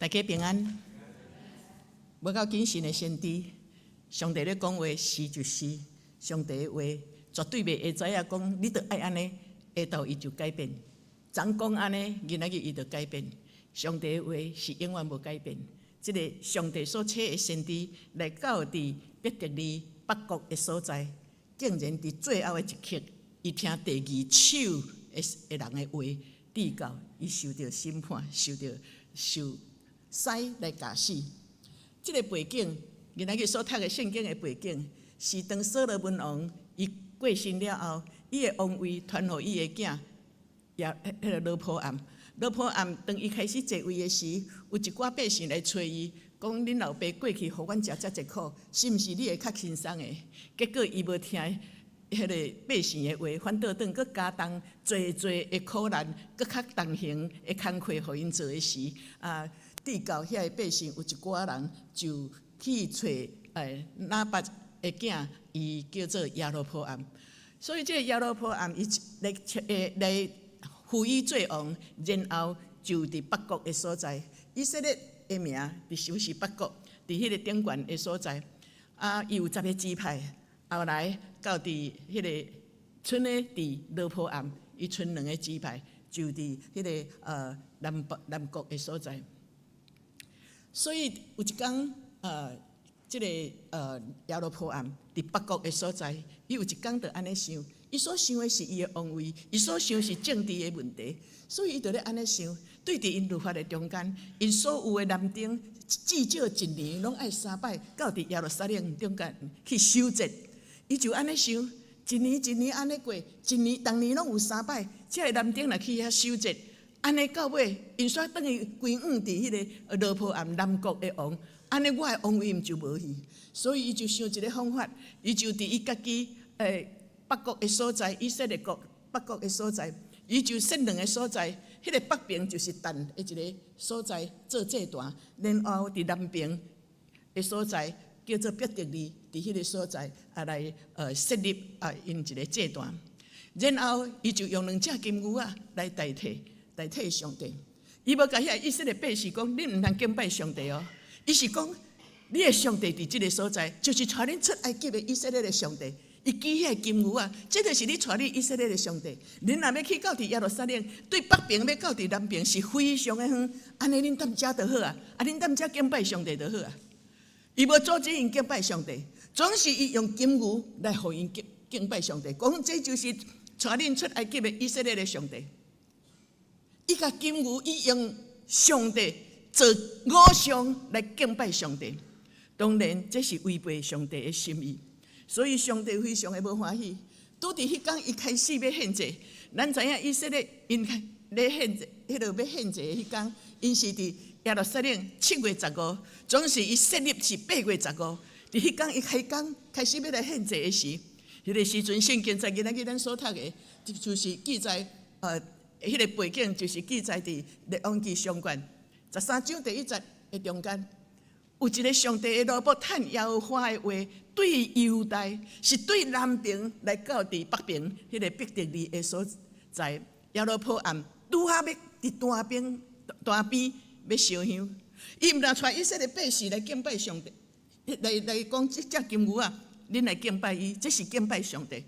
大家平安。無夠謹慎的先知，上帝咧講話是就是，上帝的話絕對袂會知影講你著愛按呢，下晝伊就改變。昨講按呢，今仔日伊就改變。上帝的話是永遠無改變。這个上帝所差的先知來到佇伯特利北國的所在，竟然佇最後的一刻，伊聽第二手的人的話，直到伊受著審判，受著受師來絞死。這个背景，今仔日所讀的聖經的背景，是當所羅門王伊過身了後，伊的王位傳予伊的囝，也彼个羅波暗。羅波暗當伊開始坐位的時，有一寡百姓來揣伊，講恁老爸過去予阮食遮濟苦，是毋是你會較輕鬆的？結果伊無聽彼个百姓的話，反倒轉閣加重濟濟的苦難，閣較重刑的工課予𪜶做的時，啊，直到遐个百姓有一寡人就去揣拿八的囝，伊叫做耶羅波暗。所以這个耶羅波暗伊來來扶伊做王，然後就佇北國的所在，以色列的名佇就是北國，佇彼個頂懸的所在。啊，伊有十个支派，後來到佇彼个賰的佇羅波暗，伊賰兩个支派，就佇彼个南北南國的所在。所以有一工，這个耶羅波暗佇北國的所在，伊有一工就按呢想，伊所想的是伊的王位，伊所想是政治的問題，所以伊就咧按呢想，對佇𪜶律法的中間，𪜶所有的男丁至少一年攏愛三擺到佇耶路撒冷中間去守節，伊就按呢想，一年一年按呢過，一年逐年攏有三擺，這个男丁若去遐守節。按呢到尾，𪜶煞轉去歸向佇彼个羅波暗南國的王，按呢我的王位毋就無去，所以伊就想一个方法，伊就佇伊家己北國的所在，以色列國北國的所在，伊就設兩个所在，彼个北邊就是但的一个所在做祭壇，然後佇南邊的所在叫做伯特利，佇彼个所在啊來設立啊𪜶一个祭壇，然後伊就用兩隻金牛仔來代替上帝，伊無共遐以色列百姓講，恁毋通敬拜上帝哦。伊是講，你的上帝佇這个所在，就是帶恁出埃及的以色列的上帝。伊舉彼个金牛仔，這就是你帶你以色列的上帝。恁若欲去到佇耶路撒冷，對北邊欲到佇南邊是非常的遠，按呢恁踮遮就好啊，啊恁踮遮敬拜上帝就好啊。伊無阻止𪜶敬拜上帝，總是伊用金牛來予𪜶敬拜上帝，講這就是帶恁出埃及的以色列的上帝。伊共金牛，伊用上帝做偶像來敬拜上帝，當然這是違背上帝的心意，所以上帝非常的無歡喜。拄佇彼工伊開始欲獻祭，咱知影以色列𪜶咧獻祭，彼个欲獻祭的彼工，𪜶是佇耶路撒冷7月15，總是伊設立是8月15。佇彼工伊開工開始欲來獻祭的時，彼个時陣聖經在今仔日咱所讀的，就是記載彼个背景就是記載佇列王紀上卷13章第一節的中間，有一个上帝的奴僕趁耶和華的話，對猶大是對南邊來到佇北邊彼个伯特利的所在，耶羅波暗拄好欲佇壇邊壇邊欲燒香，伊毋但帶以色列百姓來敬拜上帝，來講這隻金牛仔，恁來敬拜伊，這是敬拜上帝。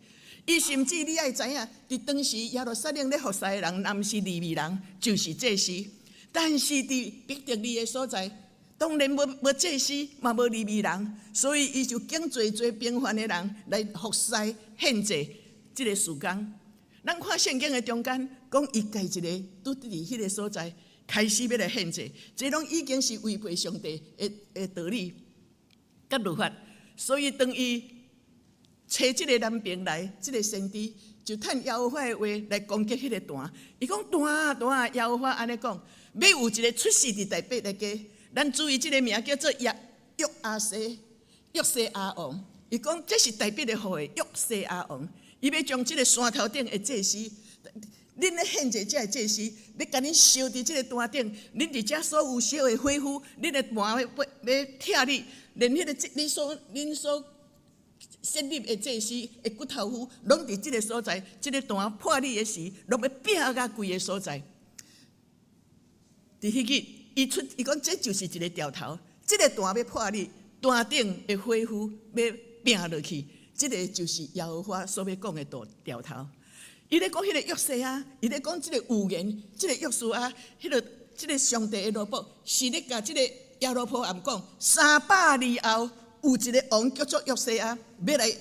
伊甚至你愛知影，佇當時耶路撒冷咧服侍的人，若毋是利未人，就是祭司。但是佇伯特利的所在，當然無祭司，嘛無利未人，所以伊就揀濟濟平凡的人來服侍獻祭這个事工。咱看聖經的中間，講伊家一个拄佇彼个所在開始欲來獻祭，這攏已經是違背上帝的道理佮律法。所以當伊揣這个南邊來，這个先知就趁耶和華的話來攻擊彼个壇。伊講壇啊壇啊，耶和華按呢講，欲有一个出世佇大伯的家。咱注意這个名叫做約約阿西，約西亞王。伊講這是大衛的後裔約西亞王。伊欲將這个山頭頂的祭司，恁咧獻祭這个祭司，欲共恁燒佇這个壇頂，恁佇遮所有燒的火灰，恁的壇欲欲拆你，連彼个恁所設立的祭司的骨頭灰，攏佇這个所在，這个壇破你的時，攏欲拚甲規个所在。佇彼日，伊出伊講這就是一個兆頭，這個壇欲破裂，壇頂的火斧欲拚落去，這個就是耶和華所欲講的大兆頭。伊咧講彼個約西亞，伊咧講這個預言，這個約書亞，彼個這個上帝的奴僕，是咧共這個耶羅波頷講，300年後有一個王叫做約西亞，欲來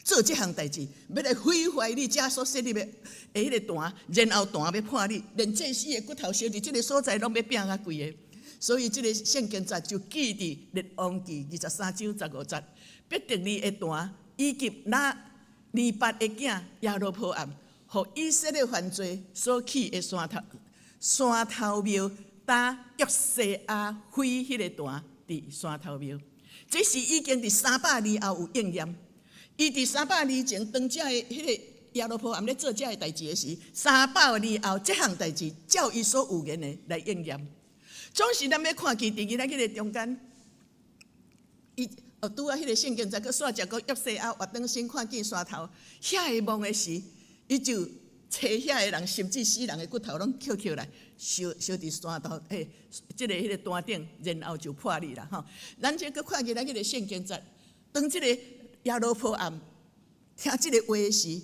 做這項代誌，欲來毀壞你遮所設立的彼個壇，然後壇欲破裂，連祭司的骨頭燒佇這個所在攏欲拚甲規个。所以這個聖經節就記佇列王紀23章15節，伯特利的壇以及那尼八的囝耶羅波頷，予以色列犯罪所起的山頭廟，搭約西亞毀彼個壇佇山頭廟，這是已經佇300年後有應驗。伊佇三百年前，當這个彼個耶羅波頷咧做這个代誌的時，三百年後這項代誌照伊所預言的來應驗。總是咱欲看見佇今仔彼個中間，伊哦拄仔彼個聖經節閣煞食講約西亞活轉身看見山頭，遐个墓的時，伊就揣遐個人，甚至死人的骨頭攏抾抾來燒燒佇山頭，嘿，這个彼個壇頂，然後就破裂啦吼。咱這閣看見咱彼個聖經節，當這個耶羅波頷聽這個話時，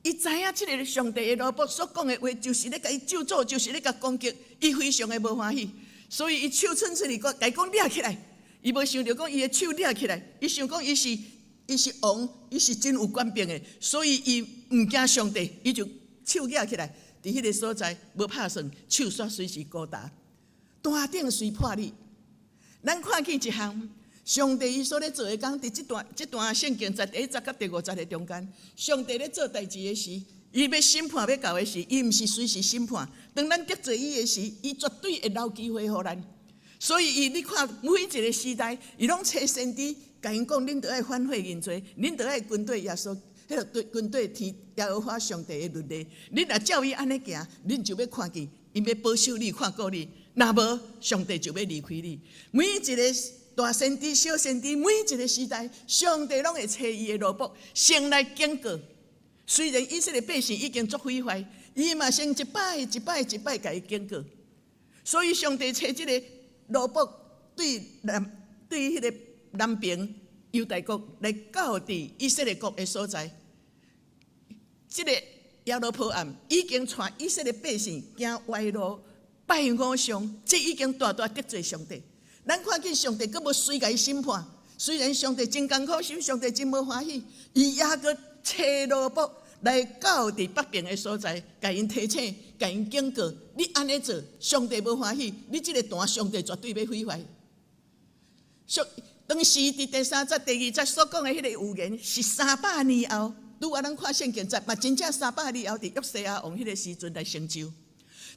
伊知影這個上帝的奴僕所講的話，就是咧共伊咒詛，就是咧共攻擊，伊非常的無歡喜，所以伊手伸出去，共伊講掠起來。伊無想著講伊的手掠起來，伊想講伊是王，伊是真有權柄的，所以伊毋驚上帝，伊就手舉起來，佇彼個所在無拍算，手煞隨時高達，壇頂隨破裂。咱看見一項，上帝伊所咧做的工，佇這段聖經在第一節佮第五節的中間，上帝咧做代誌的時，伊欲審判欲到的時，伊毋是隨時審判。當咱得罪伊的時，伊絕對會留機會予咱。所以伊你看每一個時代，伊攏揣先知，共𪜶講，恁著愛反悔認罪，恁著愛跟綴耶穌，彼個對跟綴天耶和華上帝的律例。恁若照伊按呢行，恁就欲看見，伊欲保守你，看顧你。若無，上帝就欲離開你。每一個大先知、小先知，每一個時代，上帝攏會揣伊的奴僕，先來警告。雖然以色列百姓已經足毀壞，伊嘛先一擺一擺一擺共伊警告。所以上帝揣這個奴僕對彼個南邊猶大國來到佇以色列國的所在，這個耶羅波頷已經帶以色列百姓行歪路，拜偶像，這已經大大得罪上帝。咱看見上帝閣無隨共伊審判，雖然上帝真艱苦，上帝真無歡喜，伊猶閣揣奴僕來到佇北邊的所在，共𪜶提醒，共𪜶警告：你按呢做，上帝無歡喜，你這個壇上帝絕對欲毀壞。上當時佇第三節、第二節所講的彼個預言，是三百年後，拄仔咱看聖經節，嘛真正三百年後，佇約西亞王彼個時陣來成就。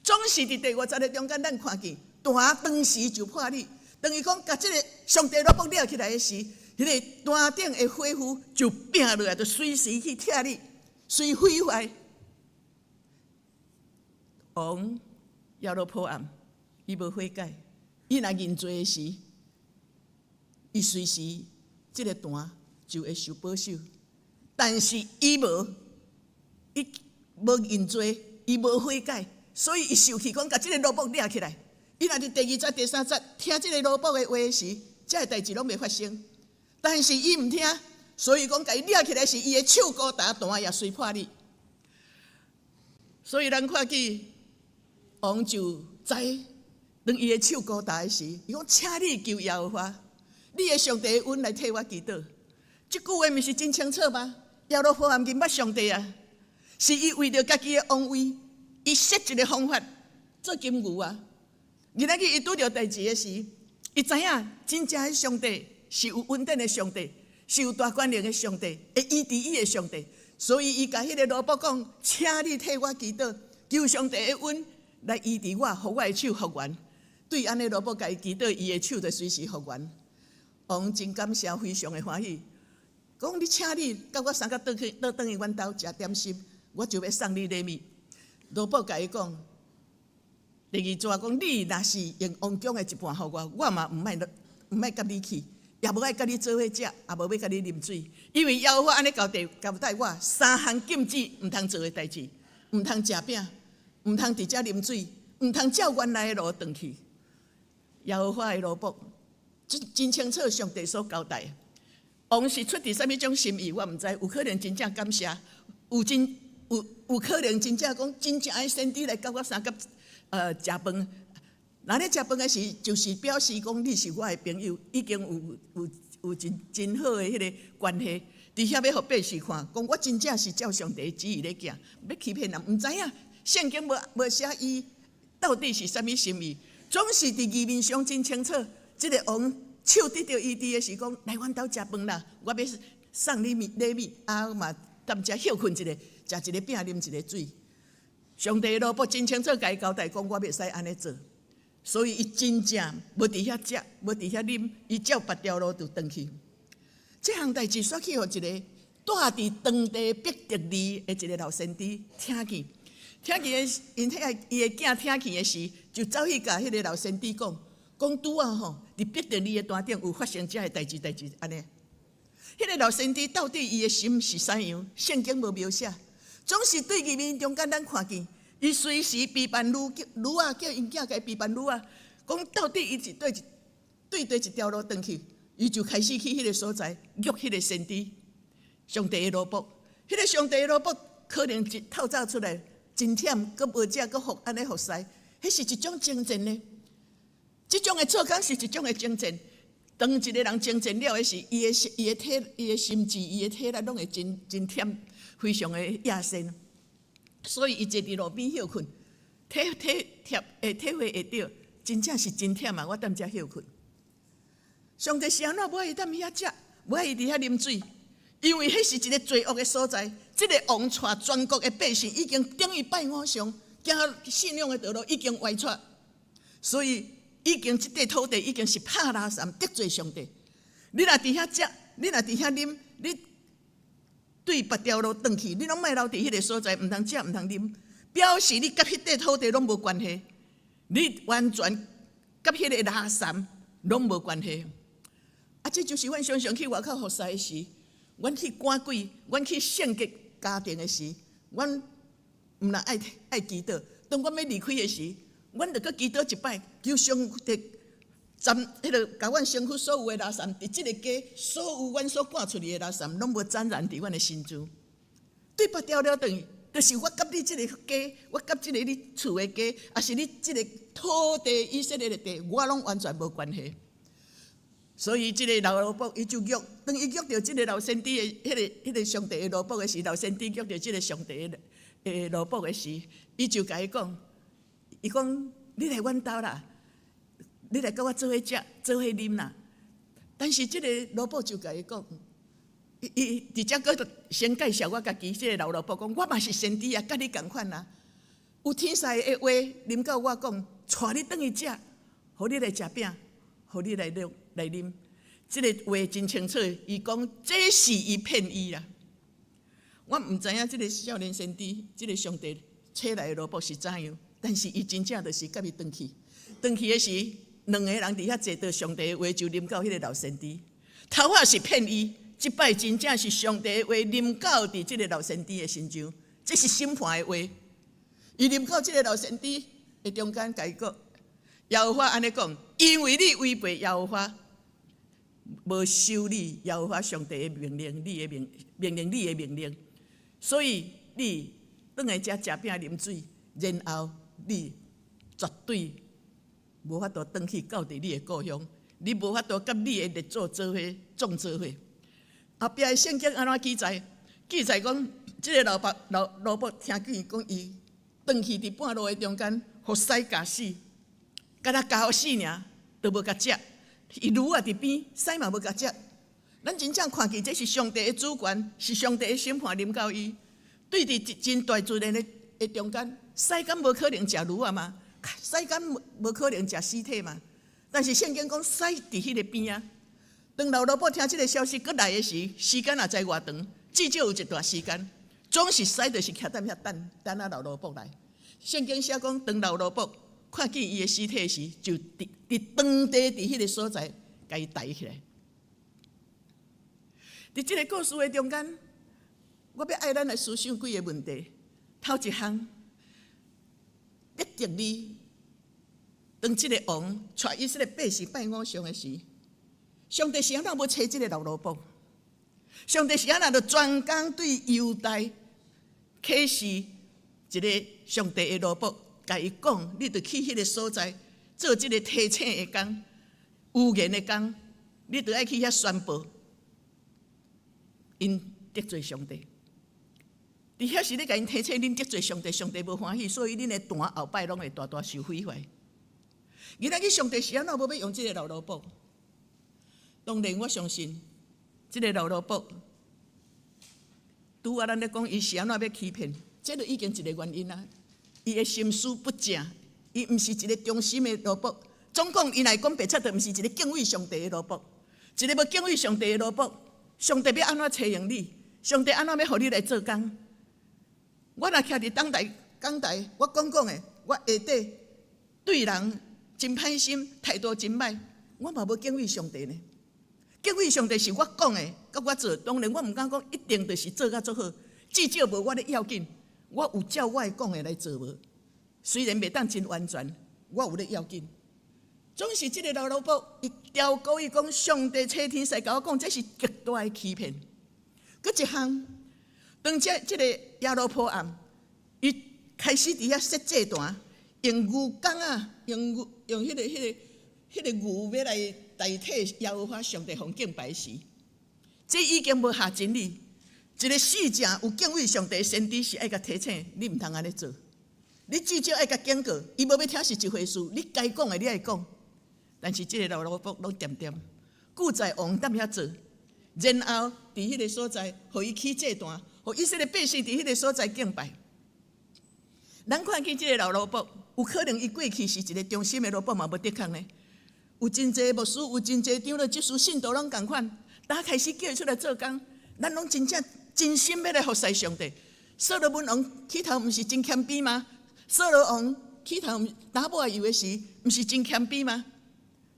總是佇第五節的中間，咱看見壇當時就破裂。當伊講共這個上帝奴僕掠起來的時，彼個壇頂的火斧就拚落來，就隨時去拆你，隨毀壞。王耶羅波頷，伊無悔改，伊若認罪的時，伊隨時這個壇就會受保守。但是伊無，伊無認罪，伊無悔改，所以伊受氣講，共這個奴僕掠起來。伊若佇第二節、第三節聽這個奴僕的話時，這个代誌攏袂發生。但是伊毋聽，所以講共伊掠起來時，伊的手高達壇也隨破裂。所以咱看見王就知，當伊的手高達的時，伊講：請你求耶和華，你的上帝恩來替我祈禱。這句話毋是真清楚嗎？耶羅波頷毋捌上帝啊，是伊為著家己的王位，伊設一個方法做金牛啊。今仔日伊拄著代誌的時，伊知影真正的上帝是有恩典的上帝，是有大權能的上帝，會醫治伊的上帝，所以伊共彼個奴僕講：請你替我祈禱，求上帝的恩來醫治我，予我的手復原。對按呢奴僕共伊祈禱，伊的手就隨時復原。王真感謝，非常的歡喜，講你請你佮我相佮倒去倒轉去阮兜食點心，我就欲送你禮物。奴僕共伊講。第二節講，你若是用王宮的一半予我，我嘛毋愛佮你去，也無愛佮你做伙食，也無欲佮你啉水，因為耶和華按呢交代交代我，三項禁止毋通做的代誌，毋通食餅，毋通佇遮啉水，毋通照原來的路轉去。耶和華的奴僕，真真清楚上帝所交代。王是出佇啥物種心意，我毋知，有可能真正感謝，有真有有可能真正講真正的先知來佮我相佮食飯。若咧食飯的時，就是表示講你是我的朋友，已經有真真好的彼個關係。佇遐欲予百姓看，講我真正是照上帝旨意咧行，欲欺騙人，毋知影聖經無寫伊到底是啥物心意，總是佇義面上真清楚。這個王手得著醫治的時講，來阮兜食飯啦，我欲送你禮物，啊嘛踮遮歇睏一下，食一個餅，啉一个水。上帝奴僕真清楚共伊交代講，我袂使按呢做，所以伊真正無佇遐食，無佇遐啉，伊照別條路就轉去。這項代誌煞去予一个蹛佇當地伯特利的一个老先知聽見，聽見的𪜶遐伊的囝聽見的時，就走去共彼个老先知講，講拄仔吼，佇伯特利的單頂有發生這个代誌代誌按呢。彼个老先知到底伊的心是啥樣？聖經無描寫，總是對義面中間咱看見，伊隨時備辦女女仔，叫𪜶囝共伊備辦女仔，講到底伊是對對佗一條路轉去。伊就開始去彼个所在約彼个先知，上帝的奴僕。彼个上帝的奴僕可能一透早出來真忝，閣無食，閣服按呢服侍，彼是一種征戰呢。這種的做工是一種的征戰。當一個人征戰了的時，伊的體、伊的心智、伊的體力攏會真真忝，非常的厭身。所以伊坐佇路邊歇睏，體體貼會體會會著，真正是真忝啊！我踮遮歇睏。上帝是按怎無愛伊踮遐食，無愛伊佇遐啉水？因為彼是一個罪惡的所在。這个王帶全國的百姓已經等於拜偶像，行信仰的道路已經歪蹶，所以已經這塊土地已經是拍垃圾得罪上帝。你若佇遐食，你若佇遐啉，你對別條路轉去，你攏莫留佇彼个所在，毋通食，毋通啉，表示你佮彼塊土地攏無關係，你完全佮彼個垃圾攏無關係。啊，這就是阮常常去外口服侍的時，阮去趕鬼，阮去聖潔家庭的時，阮毋但愛愛祈禱。當阮欲離開的時，阮著閣祈禱一擺，求上帝斬彼个，共阮身軀所有的垃圾，佇這个家所有阮所趕出去的垃圾，攏無沾染佇阮的身上。對別條路轉去，就是我佮你這个家，我佮這个你厝的家，抑是你這个土地以色列的地，我攏完全無關係。所以，這个老奴僕伊就約，當伊約著這个老先知的彼个上帝的奴僕的時，老先知約著這个上帝的奴僕的時，伊就共伊講，伊講你來阮兜啦，你來佮我做伙食，做伙啉啦。但是這个奴僕就共伊講，伊伊佇遮閣先介紹我家己，這个老奴僕講，我嘛是先知啊，佮你仝款啊。有天使的話臨到我講，帶你轉去食，予你來食餅，予你來啉。來啉，這个話真清楚。伊講這是伊騙伊啦。我毋知影這个少年先知，這个上帝差來的奴僕是怎樣，但是伊真正就是佮伊轉去。轉去的時，兩个人佇遐坐著，上帝的話就臨到彼个老先知。頭仔是騙伊，這擺真正是上帝的話臨到佇這个老先知的身上，這是審判的話。伊臨到這个老先知的中間，共伊講，耶和華按呢講，因為你違背耶和華，無守你耶和華上帝的命令，你的命命令，你的命令，所以你轉來遮食餅啉水，然後你絕對無法度轉去到佇你的故鄉，你無法度佮你的列祖做伙葬做伙。後壁的聖經按怎記載？記載講，這个老爸老奴僕聽見講，伊轉去佇半路的中間，予獅咬死，敢若咬予死爾，都無共食。伊驢仔佇邊，獅嘛無共食。咱真正看見這是上帝的主權，是上帝的審判臨到伊。對佇真大自然的中間，獅敢無可能食驢仔嗎？獅敢無可能食屍體嗎？但是聖經講獅佇彼个邊仔。當老奴僕聽這个消息閣來的時，時間也知偌長，至少有一段時間，總是獅就是徛踮遐等等仔老奴僕來。聖經寫講，當老奴僕看見伊的屍體時，就佇當地佇彼个所在，共伊抬起來。佇這个故事的中間，我欲愛咱來思想幾个問題。頭一項，伯特利當這个王帶以色列百姓拜偶像的時，上帝是按怎無揣這个老羅卜？上帝是按怎就專工對猶大啟示一个上帝的奴僕，共伊講，你著去彼个所在做這个提醒的工、預言的工，你著愛去遐宣布，𪜶得罪上帝。佇遐時咧共𪜶提醒，恁得罪上帝，上帝無歡喜，所以恁的壇後擺攏會大大受毀壞。原來去上帝是按怎無欲用這个老羅卜？當然，我相信這个老羅卜，拄仔咱咧講伊是按怎欲欺騙，這就已經一个原因啊。伊的心思不正，伊毋是一个忠心的奴僕。總講伊若講白賊，就毋是一个敬畏上帝的奴僕。一个無敬畏上帝的奴僕，上帝欲按怎揣用你？上帝按怎欲予你來做工？我若徛佇講台講台，我講講的，我下底對人真歹心，態度真歹，我嘛無敬畏上帝呢。敬畏上帝是我講的，佮我做，當然我毋敢講一定就是做甲足好，至少無我咧要緊，我有照我講的來做無？雖然袂當真完全，我有咧要緊。總是這个老羅卜，伊調故伊講上帝差天使共我講，這是極大的欺騙。閣一項，當這個耶羅波暗，伊開始佇遐設祭壇，用牛犅仔，用牛用彼個牛欲來代替耶和華上帝予敬拜時，這已經無合真理。一个死正有敬畏上帝的先知是愛共提醒，你毋通按呢做。你至少愛共警告，伊無欲聽是一回事，你該講的你愛講。但是這个老羅卜攏恬恬，久在王踮遐做，然後佇彼个所在，予伊起祭壇，予以色列百姓佇彼个所在敬拜。咱看見這个老羅卜，有可能伊過去是一个忠心的奴僕嘛，無的確呢。有真濟牧師，有真濟長老、執事、信徒攏仝款，打開始叫伊出來做工，咱攏真正真心欲來服侍上帝。所羅門王起頭毋是真謙卑嗎？掃羅王起頭打某油的時，毋是真謙卑嗎？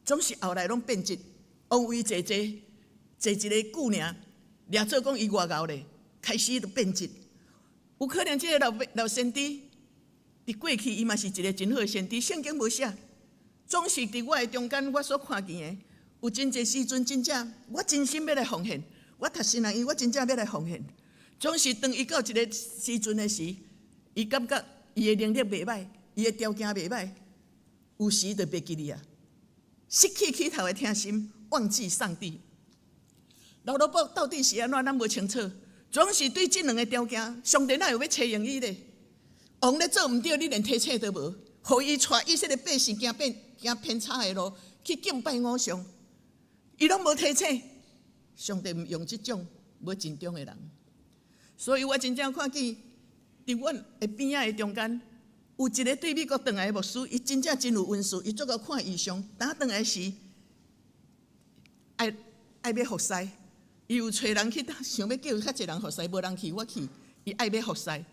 總是後來攏變質，王位坐坐坐一个久爾，掠做講伊偌𠢕咧，開始就變質。有可能這个老老先知，佇過去伊嘛是一个真好的先知，聖經無寫。總是佇我的中間，我所看見的，有真濟時陣，真正我真心欲來奉獻，我讀神學院，我真正欲來奉獻。總是當伊到一个時陣的時，伊感覺伊的能力袂歹，伊的條件袂歹，有時就袂記得啊，失去起頭的疼心，忘記上帝。老羅卜到底是按怎，咱無清楚。總是對這兩个條件，上帝哪有欲揣用伊咧？王咧做毋對，你連提醒都無，予伊帶以色列百姓行變行偏差的路去敬拜偶像，伊攏無提醒。上帝毋用這種無盡忠的人，所以我真正看見佇阮的邊仔的中間，有一个對美國轉來的牧師，伊真正真有恩賜，伊足夠看異象。當轉來時，愛愛欲服侍，伊有揣人去，想欲叫較濟人服侍，無人去，我去。伊愛欲服侍，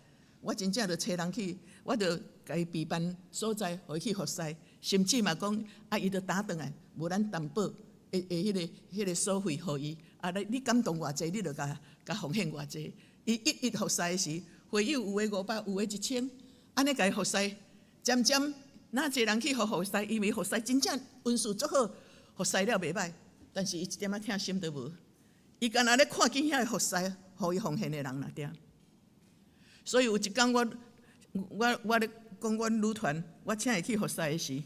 我真正就揣人去，我就共伊備辦所在，予伊去服侍，甚至嘛講，啊，伊就打轉來，無咱擔保的彼個所費予伊。啊，你感動偌濟，你就共共奉獻偌濟。伊一一服侍的時，會友有的500，有的1000，按呢共伊服侍，漸漸若濟人去予服侍，因為服侍真正恩賜足好，服侍了袂歹，但是伊一點仔疼心都無。伊干焦咧看見遐个服侍，予伊奉獻的人爾爾。所以有一工我咧講阮女團，我請伊去服侍的時，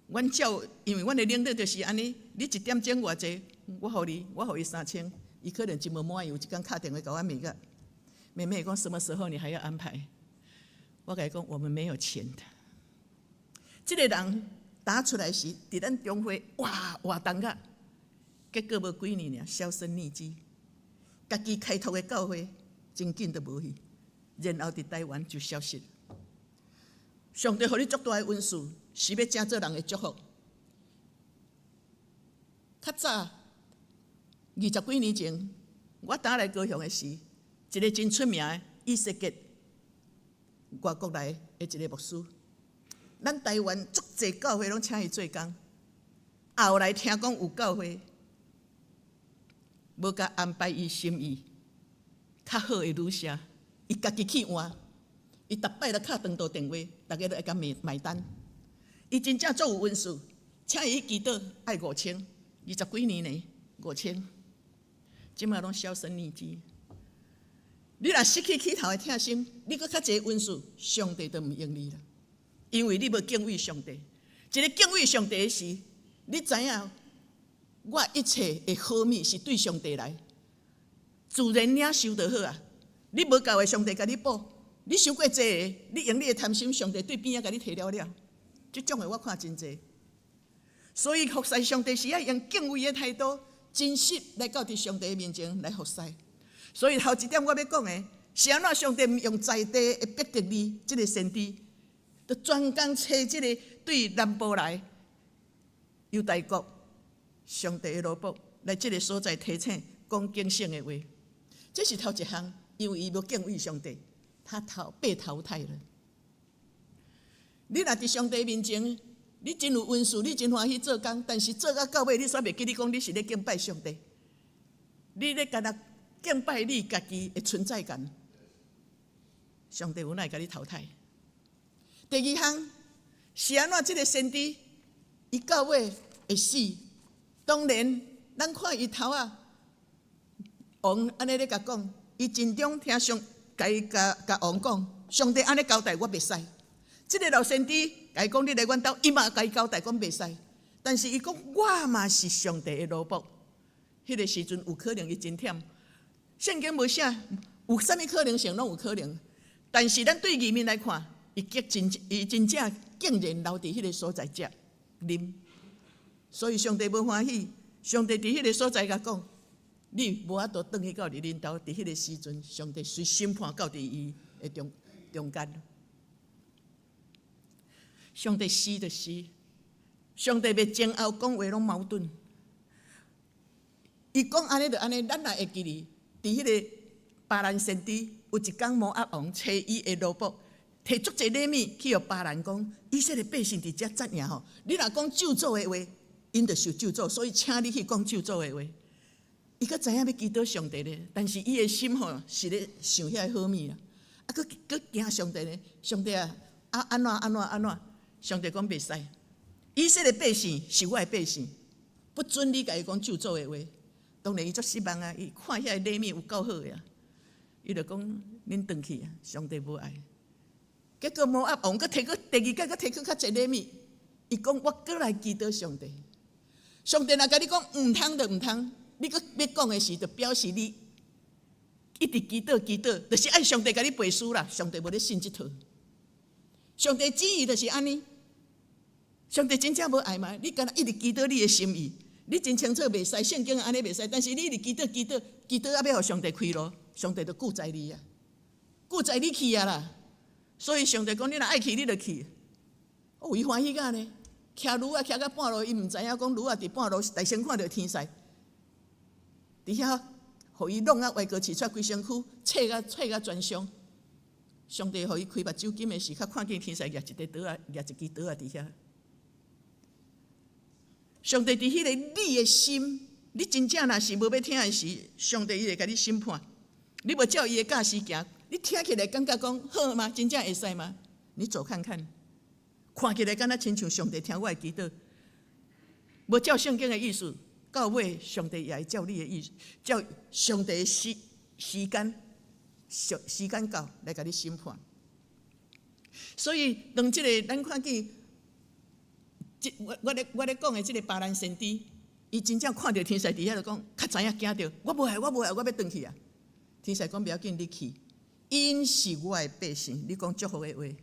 阮照，因為阮的領導就是按呢，你一點鐘偌濟，我予你，我予伊3000，伊可能真無滿意。有一工敲電話共我問個，妹妹講什麼時候你還要安排？我共伊講，我們沒有錢的。這个人打出來時，佇咱中會哇活動甲，結果無幾年爾，銷聲匿跡。家己開拓的教會，真緊就無去，然後佇台灣就消失。上帝予你足大的恩賜，是欲成做人的祝福。較早20幾年前，我剛來高雄的時，一个真出名的以西結外國來的一个牧師，咱台灣足濟教會攏請伊做工。後來聽講有教會無共安排伊心意較好的旅社，伊家己去換，伊逐擺都敲長途電話，逐家都愛共買買單。伊真正足有恩賜，請伊去祈禱愛5000，20幾年呢，五千，這馬攏銷聲匿跡。你若失去起頭的疼心，你閣較濟恩賜，上帝都毋用你啦，因為你無敬畏上帝。一個敬畏上帝的時，你知影我一切的好物是對上帝來，自然領受就好啊。你無夠的，上帝共你補；你傷過濟的，你用你的貪心，上帝對邊仔共你提了了。這種的我看真濟。所以服侍上帝是愛用敬畏的態度，真實來到佇上帝的面前來服侍。所以頭一點我欲講的是按怎上帝毋用在地的伯特利這个先知，就專工揣這个對南部來猶大國上帝的奴僕來這个所在提醒講警醒的話。這是頭一項，因為伊無敬畏上帝，他被淘汰了。你若佇上帝面前，你真有恩賜，你真歡喜做工，但是做到到尾，你煞袂記你講你是咧敬拜上帝，你咧干焦敬拜你家己的存在感，上帝有哪會共你淘汰？第二項是按怎這个先知，伊到尾會死。當然，咱看伊頭仔，王按呢咧共講，伊真中聽上，共伊共共王講，上帝按呢交代我袂使。這个老先知共伊講，你來阮兜，伊嘛共伊交代講袂使。但是伊講我嘛是上帝的奴僕。彼个時陣有可能伊真忝。聖經無寫有啥物可能性，攏有可能。但是咱對外面來看，伊真正竟然留佇彼个所在食啉，所以上帝無歡喜。上帝佇彼个所在共講，你無法度轉去到佇恁兜。佇彼个時陣，上帝隨審判到佇伊的中間。上帝是就是，上帝袂前後講話攏矛盾。伊講按呢就按呢，咱若會記得，佇彼个巴蘭先知有一工摩押王差伊的奴僕，提足濟禮物去予巴蘭講，以色列百姓佇遮紮營吼，你若講咒詛的話，𪜶就受咒詛，所以請你去講咒詛的話。伊閣知影欲祈禱上帝咧，但是伊的心吼是咧想遐个好物啦，啊，閣閣驚上帝咧，上帝啊，啊按怎按怎按怎？上帝講袂使，以色列百姓是我的百姓，不准你共伊講咒詛的話。當然伊足失望啊！伊看遐个禮物有夠好的啊，伊就講恁轉去啊，上帝無愛。結果摩押王閣提閣第二擺閣提閣較濟禮物，伊講我閣來祈禱上帝。上帝若共你講毋通就毋通，你閣欲講的時，就表示你一直祈禱祈禱，就是愛上帝共你背書啦。上帝無咧信這套。上帝旨意就是按呢。上帝真正無愛嗎？你干焦一直祈禱你的心意。你真清楚袂使，聖經按呢袂使，但是你一直祈禱祈禱祈禱，啊欲予上帝開路，上帝就拒絕你啊，拒絕你去啊啦。所以上帝講，你若愛去，你就去。哦，伊歡喜甲呢，騎驢仔騎到半路，伊毋知影講驢仔佇半路大先看著天使，佇遐予伊弄啊歪過刺出規身軀，切甲全傷。上帝予伊開目睭金的時，才看見天使舉一個刀仔，舉一支刀仔佇遐。上帝佇彼个你的心，你真正若是無欲聽的時，上帝伊會共你審判。你無照伊的教示行，你聽起來感覺講好嗎？真正會使嗎？你走看看，看起來敢若親像上帝聽我的祈禱，無照聖經的意思，到尾上帝也會照你的意思，照上帝的時間到來共你審判。所以當這个咱看見。這我咧講的這个巴蘭先知，伊真正看著天使佇遐就講，較知影驚著，我無愛，我無愛，我欲轉去啊！天使講袂要緊，你去，𪜶是我的百姓，你講祝福的話。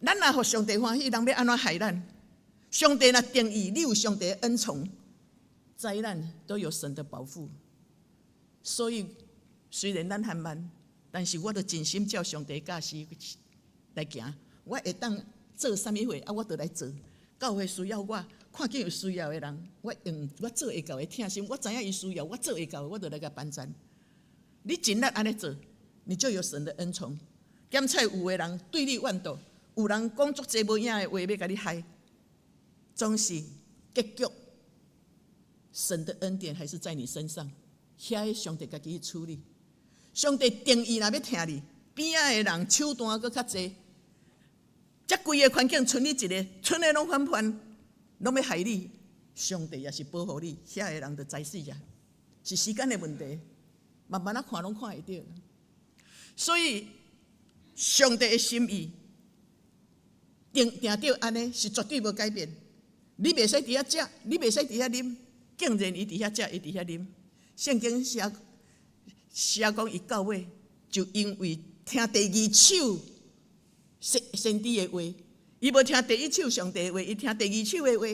咱若予上帝歡喜，人欲按怎害咱？上帝若定義你有上帝的恩寵，災難都有神的保護。所以雖然咱很慢，但是我都盡心照上帝教示來行，我會當做啥物貨啊？我就來做。教會需要我，看見有需要的人，我用我做會到的疼心，我知影伊需要，我做會到的，我就來共幫贊。你盡力按呢做，你就有神的恩寵。檢採有的人對你怨妒，有人講足濟無影的話欲共你害，總是結局，神的恩典還是在你身上。遐个上帝家己去處理。上帝定義若欲疼你，邊仔的人手段閣較濟。遮規个環境賰你一个，賰的攏反叛，攏欲害你，上帝也是保護你，遐个人就知死啊，是時間的問題，慢慢仔看攏看會著。所以上帝的心意定定著按呢，是絕對無改變。你袂使佇遐食，你袂使佇遐啉，竟然伊佇遐食，伊佇遐啉。聖經寫寫講，伊到尾就因為聽第二手先知的話，伊無聽第一手上帝的話，伊聽第二手的話，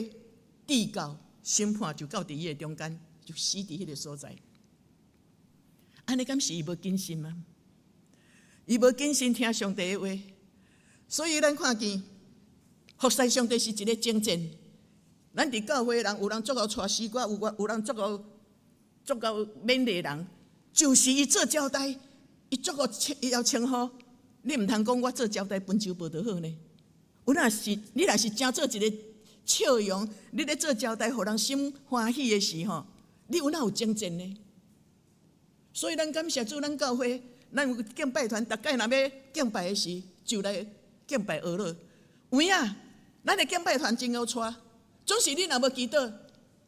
直到審判就到佇伊的中間，就死佇彼个所在。按呢敢是伊無謹慎嗎？伊無謹慎聽上帝的話，所以咱看見服侍上帝是一个征戰。咱佇教會的人，有人足𠢕帶詩歌，有人足𠢕勉勵人，就是伊做招待，伊足𠢕稱伊要稱呼。你毋通講我做招待分手無就好呢？有若是你若是誠做一个笑容，你咧做招待，予人心歡喜的時吼，你有哪有征戰呢？所以咱感謝主，咱教會，咱有敬拜團，逐擺若欲敬拜的時，就來敬拜阿樂。有影，咱的敬拜團真𠢕帶。總是你若無祈禱，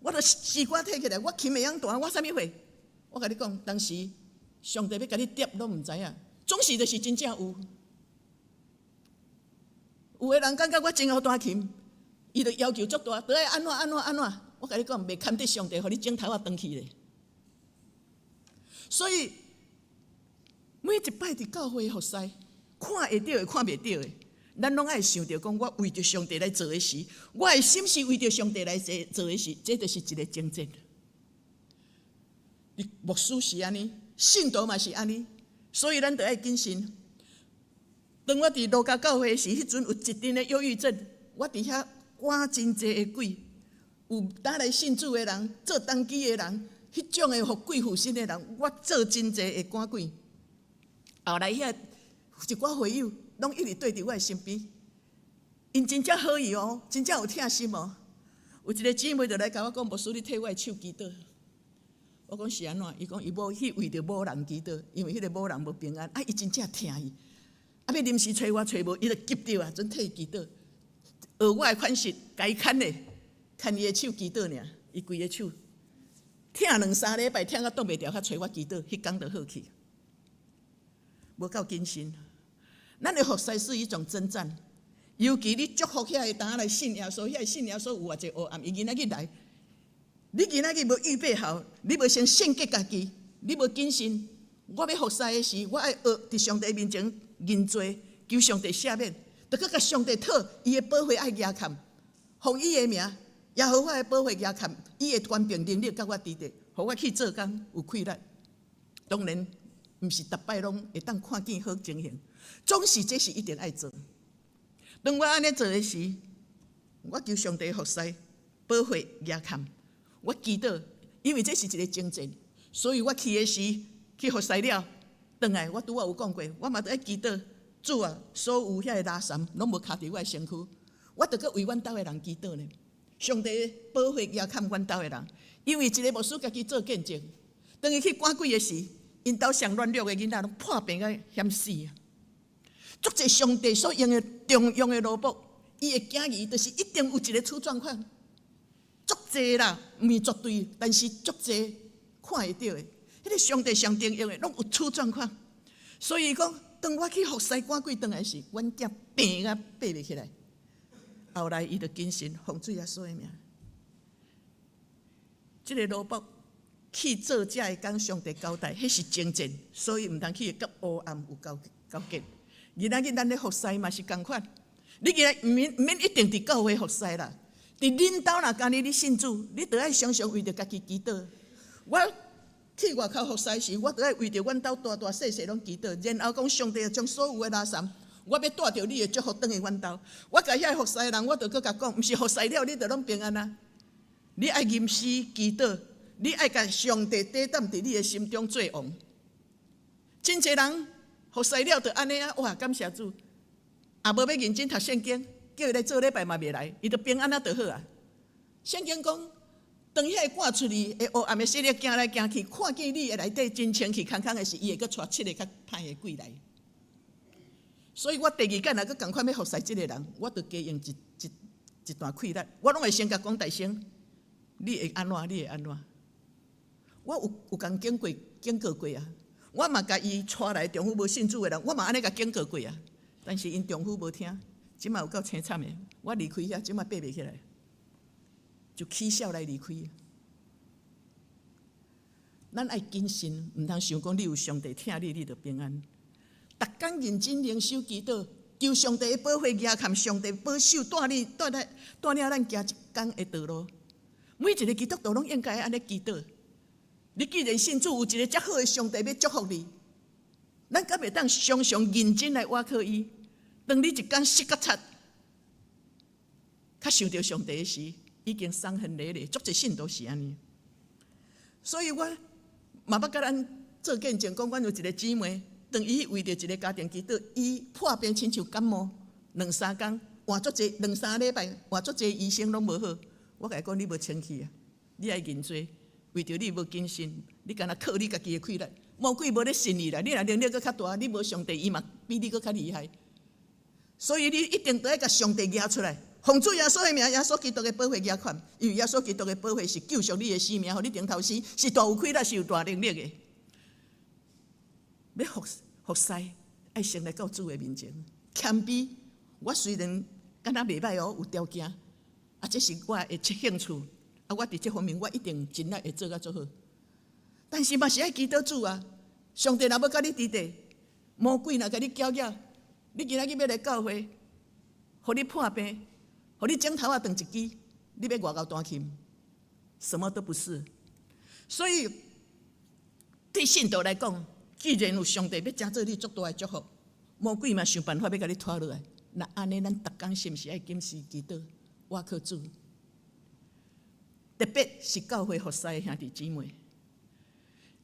我著詩歌提起來，我琴會曉彈，我啥物貨？我共你講，當時上帝欲共你疊攏毋知影。總是就是真正有，有的人感覺我真𠢕彈琴，伊就要求足大，著愛按怎按怎按怎。我共你講，袂堪得上帝，予你指頭仔斷去咧。所以每一擺佇教會服侍，看會著的，看袂著的，咱攏愛想著講，我為著上帝來做的事，我的心是為著上帝來做做的事，這就是一个征戰。你牧師是按呢，信徒嘛是按呢，所以咱著愛謹慎。當我佇路加教會時，彼陣有一陣的憂鬱症，我佇遐趕真濟的鬼，有打來信主的人，做當機的人，彼種的予鬼附身的人，我做真濟的趕鬼。後來遐一寡會友攏一直綴佇我的身邊，𪜶真正好意哦，真正有疼心哦。有一个姊妹就來共我講，牧師，你替我的手祈禱。我講是按怎？伊講伊某去為著某人祈禱，因為彼个某人無平安，啊，伊真正疼伊。啊，欲臨時揣我揣無，伊就急著啊，陣替伊祈禱。學我的款式，共伊牽咧，牽伊的手祈禱爾，伊規个手疼兩三禮拜，疼到擋袂牢，才揣我祈禱，彼工就好去。無夠謹慎，咱的服侍是一種征戰，尤其你祝福遐個當來信耶穌，遐个信耶穌有偌濟黑暗，伊囡仔去來，你囡仔去無預備好，你無先聖潔家己，你無謹慎，我欲服侍的時，我愛學佇上帝面前認罪，求上帝赦免，著閣共上帝討伊的寶血愛夯崁，奉伊的名，耶和華的寶血夯崁，伊的權柄能力佮我佇咧，予我去做工有氣力。當然，毋是逐擺攏會當看見好情形，總是這是一定愛做。當我按呢做的時，我求上帝服侍寶血夯崁，我祈禱，因為這是一个征戰，所以我去的時去服侍了，轉來我拄仔有講過，我嘛著愛祈禱，主啊，所有遐个垃圾攏無徛佇我的身軀，我著閣為阮兜的人祈禱呢。上帝寶血夯崁阮兜的人，因為一个牧師家己做見證，當伊去趕鬼的時，𪜶兜上軟弱的囡仔攏破病甲險死啊！足濟上帝所用的重用的奴僕，伊的囝兒就是一定有一个出狀況。足濟啦，毋是絕對，但是足濟看會著的。彼个上帝上重用的，攏有出狀況。所以講，當我去服侍趕鬼轉來時，阮囝病甲爬袂起來。後來伊就謹慎奉主耶穌的名，這个奴僕去做這个工，上帝交代，彼是征戰，所以毋通去佮黑暗有勾結。今仔日咱咧服侍嘛是仝款，你今仔毋免一定佇教會服侍啦，佇恁兜若今日你信主，你著愛常常為著家己祈禱。我去外口服侍時，我著愛為著阮兜大大細細攏祈禱，然後講上帝將所有的垃圾，我欲帶著你的祝福轉去阮兜。我共遐个服侍的人，我著閣共講，毋是服侍了你著攏平安啊！你愛吟詩祈禱，你愛共上帝抵擋佇你的心中做王。真濟人服侍了就按呢啊，哇！感謝主，也無欲認真讀聖經，叫伊來做禮拜嘛袂來，伊就平安啊就好啊。聖經講，當遐个趕出去的黑暗的勢力行來行去，看見你的內底真清氣空空的時，伊會閣帶七个較歹的鬼來。所以我第二擺若閣仝款欲服侍這个人，我就加用一段氣力，我攏會先共講大聲，你會按怎？你會按怎？我有共警告過啊！我嘛共伊帶來丈夫無信主的人，我嘛按呢共警告過啊！但是𪜶丈夫無聽，這馬有夠凄慘的。我離開遐，這馬爬袂起來，就起痟來離開。咱愛謹慎，毋通想講你有上帝疼你，你就平安。逐工認真靈修祈禱，求上帝的保護，倚靠上帝保守，帶你帶來帶領咱行一工的道路。每一个基督徒攏應該按呢祈禱。你既然信主，有一个遮好的上帝欲祝福你，咱敢會當常常認真來倚靠伊？當你一工失覺察，較想著上帝的時，已經傷痕累累。足濟信徒是按呢，所以我嘛捌共咱做見證，講阮有一个姊妹，當伊為著一个家庭祈禱，伊破病親像感冒，兩三工換足濟兩三禮拜換足濟醫生攏無好。我共伊講，你無清氣啊，你愛認罪，為著你無謹慎，你敢若靠你家己的氣力，魔鬼無咧信你啦。你若能力閣較大，你無上帝，伊嘛比你閣較厲害。所以你一定得愛共上帝舉出來，奉主耶穌的名，耶穌基督的寶血舉款，因為耶穌基督的寶血是救贖你的生命，予你頂頭死，是大有氣力，是有大能力的。欲服侍，愛先來到主的面前，謙卑。我雖然敢若袂䆀哦，有條件，啊，這是我的興趣，啊，我佇這方面我一定盡力會做甲足好。但是嘛是愛祈禱主啊，上帝若欲佮你佇咧，魔鬼若共你攪擾，你今仔日欲來教會，予你破病，予你指頭仔斷一支，你欲偌𠢕彈琴？什麼都不是。所以對信徒來講，既然有上帝欲成做你足大的祝福，魔鬼嘛想辦法欲共你拖落來。若按呢，咱逐工是毋是愛禁食祈禱，倚靠主？特別是教會服侍的兄弟姊妹，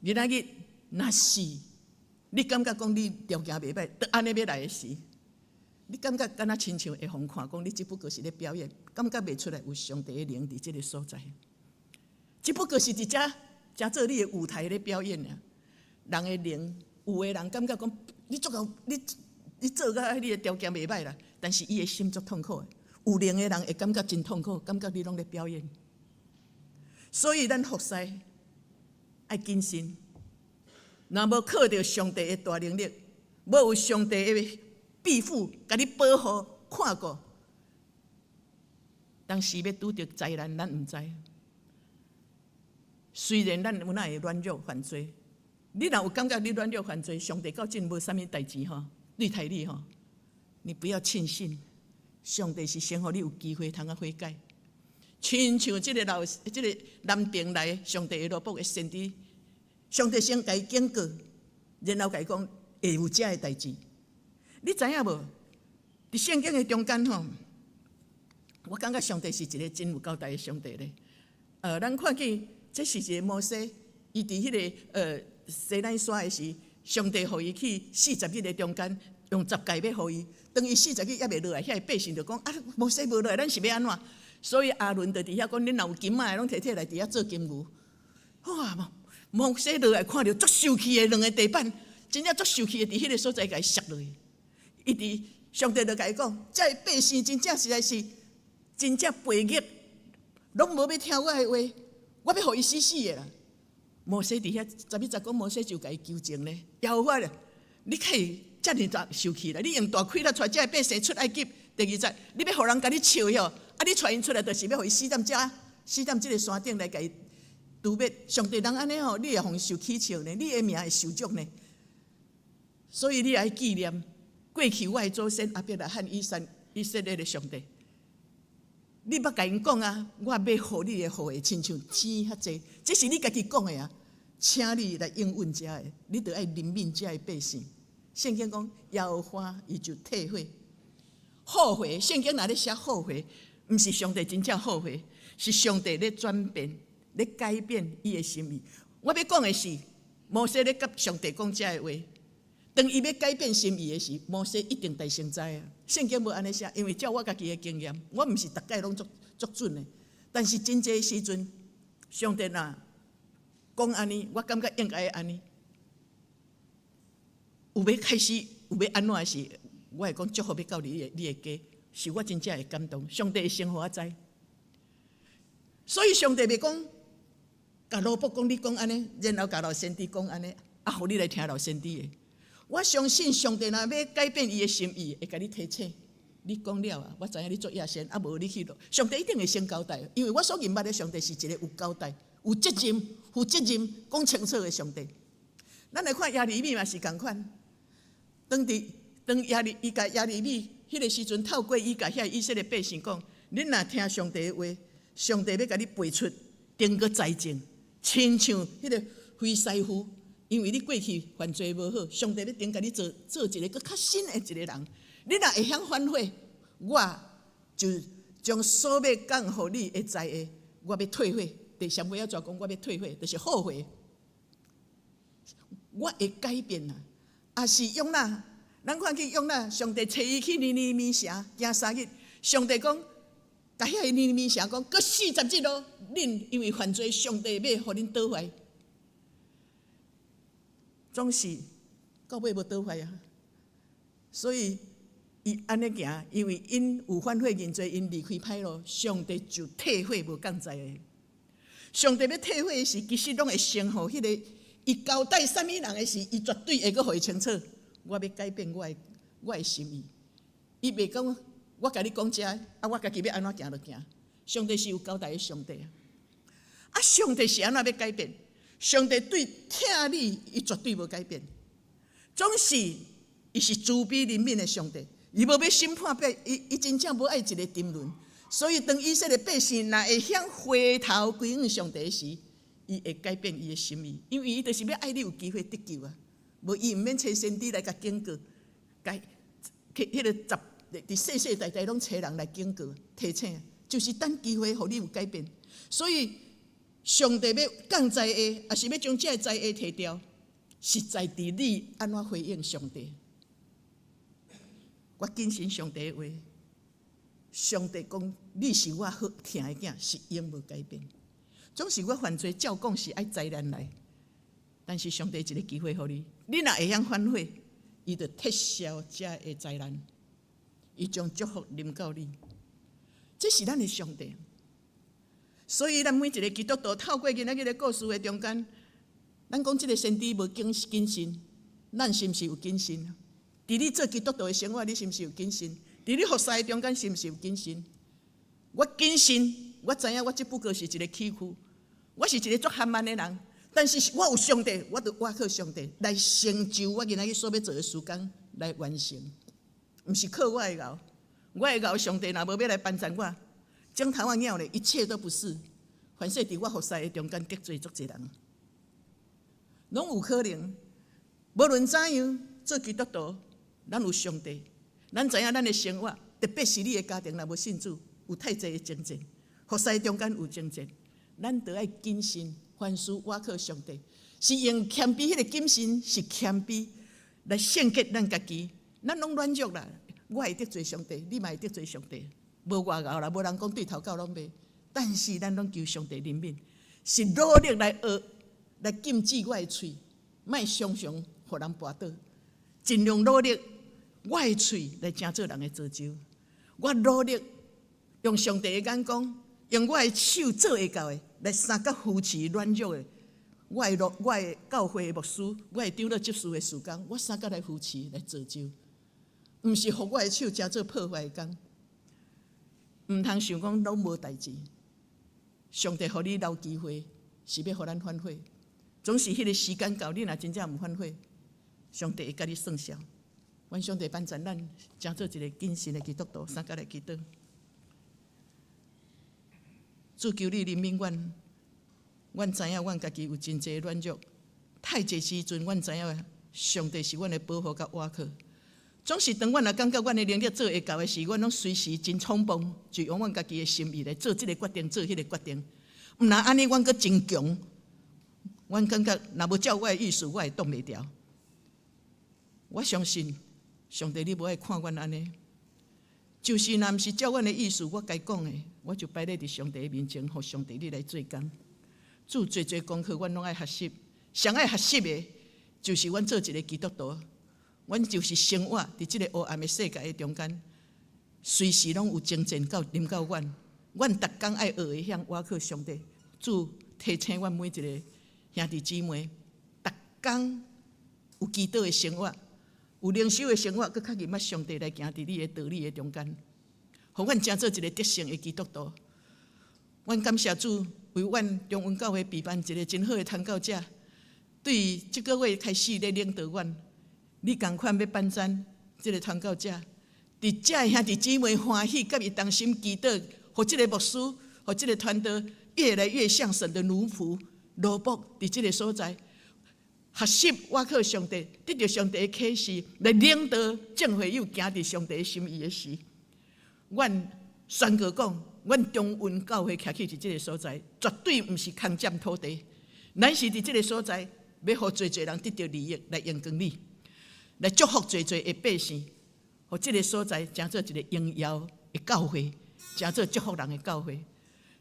今仔日若是你感覺講你條件袂䆀，就按呢欲來的時，你感覺敢若親像會予人看，講你只不過是咧表演，感覺袂出來有上帝的靈佇這个所在，只不過是佇遮遮做你的舞台咧表演爾。人的靈，有的人感覺講你足夠，你做甲你的條件袂䆀啦，但是伊的心足痛苦的。有靈的人會感覺真痛苦，感覺你攏咧表演。所以咱服侍愛謹慎，若無靠著上帝的大能力，無有上帝的庇護，共你保護、看顧，當時欲拄著災難，咱毋知。雖然咱有哪會軟弱犯罪，你若有感覺你軟弱犯罪，上帝到這無啥物代誌吼，對待你吼，你不要輕信，上帝是先予你有機會通啊悔改。親像這个老，這个南邊來上帝的奴僕的先知，上帝先共伊警告，然後共伊講會有這个代誌。你知影無？佇聖經的中間吼，我感覺上帝是一个真有交代的上帝咧。咱看見這是一个摩西，伊佇彼个西奈山的時，上帝予伊去四十日的中間，用十誡欲予伊。當伊四十日猶未落來，遐个百姓就講：啊，摩西無落來，咱是欲按怎？所以亞倫就佇遐講：恁若有金仔的，攏提提來佇遐做金牛。哇！摩西落來看著足受氣的兩个地板，真正足受氣的，佇彼个所在共伊摔落去。伊佇上帝就共伊講：這个百姓真正實在是真正悖逆，攏無欲聽我的話，我欲予伊死死的啦。摩西佇遐十一節講，摩西就共伊求情咧，耶和華咧，你可以遮爾大受氣啦，你用大氣力帶這个百姓出埃及。第二節，你欲予人共你笑吼，啊！你帶𪜶出來，就是欲予伊死踮遮，死踮這个山頂來共伊誅滅。上帝人按呢吼，你會予伊受取笑呢，你的名會受辱呢。所以你愛紀念過去我的祖先亞伯拉罕、以撒、以色列的上帝。你捌共𪜶講啊，我欲予你的後裔親像星遐濟，這是你家己講的啊，請你來應允這个，你著愛憐憫這个百姓。聖經講耶和華伊就退悔。後悔，聖經若咧寫後悔，毋是上帝真正後悔，是上帝咧轉變、咧改變伊的心意。我欲講的是，摩西咧佮上帝講這个話，當伊欲改變心意的時，摩西一定大聲知啊。聖經無按呢寫，因為照我家己的經驗，我毋是逐擺攏足足準的，但是真濟時陣，上帝若講按呢，我感覺應該按呢。有欲開始，有欲按怎的時，我會講祝福欲到你的家，是我真正會感動。上帝會先予我知，所以上帝袂講，共羅伯講你講按呢，然後共老先知講按呢，啊，予你來聽老先知的。我相信上帝若欲改變伊的心意，會共你提醒。你講了啊，我知影你做野仙，啊無你去落，上帝一定會先交代，因為我所認捌的上帝是一個有交代、有責任、負責任、講清楚的上帝。咱來看耶利米嘛是仝款，當佇當耶利伊共耶利米彼个時陣，透過伊共遐以色列百姓講：恁若聽上帝的話，上帝欲共你拔出，重閣栽種，親像彼个飛師夫，因為你過去犯罪無好，上帝欲重共你做做一个閣較新的一個人。你若會曉反悔，我就將所欲降予你的災禍，我欲退悔。第上尾仔怎講？我欲退悔，就是後悔。我會改變啊！抑是約拿，咱看見約拿，上帝差伊去尼尼微城行3日，上帝講，共遐个尼尼微城講，閣40日咯，恁因為犯罪，上帝欲予恁倒壞，總是到尾無倒壞啊！所以伊按呢行，因為𪜶有反悔認罪，𪜶離開歹路，上帝就退悔無降災禍。上帝欲退悔時，其實攏會先予彼个。伊交代啥物人的時，伊絕對會閣予伊清楚。我欲改變我的心意。伊袂講，我共你講這，啊，我家己欲按怎行就行。上帝是有交代的上帝啊！啊，上帝是按怎欲改變？上帝對疼你，伊絕對無改變。總是伊是慈悲憐憫的上帝，伊無欲審判百，伊真正無愛一个沉淪。所以當以色列百姓若會曉回頭歸向上帝時，伊會改變伊的心意，因為伊就是欲愛你有機會得救啊！無伊毋免差先知來共警告，共彼个十佇世世代代攏差人來警告提醒，就是等機會予你有改變。所以上帝欲降災禍，抑是欲將這个災禍提掉，實在佇你按怎回應上帝。我謹慎上帝的話，上帝講你是我好疼的囝，是永無改變。總是我犯罪，照講是愛災難來，但是上帝一个機會予你，你若會曉反悔，伊就撤銷這个災難，伊將祝福臨到你。這是咱的上帝。所以咱每一个基督徒透過今仔日的故事的中間，咱講這个先知無謹謹慎，咱是毋是有謹慎？佇你做基督徒的生活，你是毋是有謹慎？佇你服侍的中間，是毋是有謹慎？我謹慎，我知影我這不過是一个器具。我是一个足含慢的人，但是我有上帝，我就倚靠上帝來成就我今仔日所欲做的事工來完成，毋是靠我的𠢕，我的𠢕上帝若無欲來幫贊我，指頭仔鳥咧，一切都不是。凡勢佇我服侍的中間得罪足濟人，攏有可能。無論怎樣做基督徒，咱有上帝，咱知影咱的生活，特別是你的家庭若無信主，有太濟的爭戰，服侍中間有爭戰。咱著愛謹慎，凡事倚靠上帝，是用謙卑，彼个謹慎是謙卑來聖潔咱家己。咱攏軟弱啦，我會得罪上帝，你嘛會得罪上帝，無偌𠢕啦，無人講對頭到攏袂。但是咱攏求上帝憐憫，是努力來學，來禁止我的喙，莫常常予人跋倒，盡量努力我的喙來成做人的造就。我努力用上帝的眼光，用我的手做會到的，來相佮扶持軟弱的。我的教會的牧師，我的長老執事的事工，我相佮來扶持來造就，毋是予我的手成做破壞的工。毋通想講攏無代誌，上帝予你留機會，是欲予咱反悔。總是彼个時間到，你若真正毋反悔，上帝會共你算數。願上帝幫助咱，成做一个謹慎的基督徒，相佮來祈禱。主求你憐憫阮，阮知影阮家己有真濟軟弱，太濟時陣，阮知影上帝是阮的保護佮倚靠。總是當阮若感覺阮的能力做會到的時，阮攏隨時真衝動，就用阮家己的心意來做這个決定，做彼个決定。毋若按呢，阮閣真強，阮感覺若無照我的意思，我會擋袂牢。我相信上帝，你無愛看阮按呢，就是若毋是照阮的意思，我該講的，我就擺咧佇上帝的面前，予上帝你來做工。主濟濟功課，阮攏愛學習，上愛學習的，就是阮做一个基督徒。阮就是生活佇這个黑暗的世界的中間，隨時攏有爭戰到臨到阮。阮逐工愛學會曉倚靠上帝，主提醒阮每一個兄弟姊妹，逐工有祈禱的生活，有靈修的生活，閣較認捌上帝來行佇你的道理的中間，予阮成做一個得勝的基督徒。阮感謝主為阮中雲教會備辦一個真好的傳教者，對這個月開始咧領導阮，你仝款欲辦贊這个傳教者，佇遮兄弟姊妹歡喜，佮伊同心祈禱，予這个牧師，予這个傳道越來越像神的奴僕、奴僕，佇這个所在學習倚靠上帝，得著上帝的啟示來領導眾會友行佇上帝心意的時，阮宣告講，阮中雲教會徛起佇這个所在，絕對毋是空佔土地，咱是佇這个所在，欲予濟濟人得著利益來榮光你，來祝福濟濟的百姓，予這个所在成做一个榮耀的教會，成做祝福人的教會。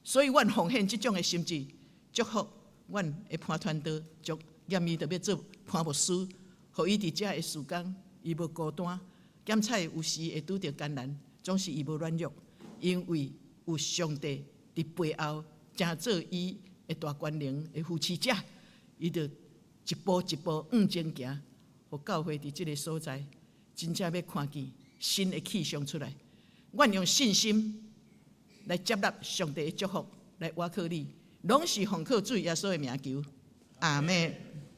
所以，阮奉獻這種的心志，祝福阮的潘傳道，祝嚴伊就欲做潘牧師，予伊佇遮的事工，伊無孤單，檢採有時會拄著艱難，總是伊無軟弱，因為有上帝佇背後，成做伊的大權能的扶持者，伊就一步一步向前行，予教會佇這个所在，真正欲看見新的氣象出來。阮用信心來接納上帝的祝福，來倚靠你，攏是奉靠主耶穌的名求，阿們。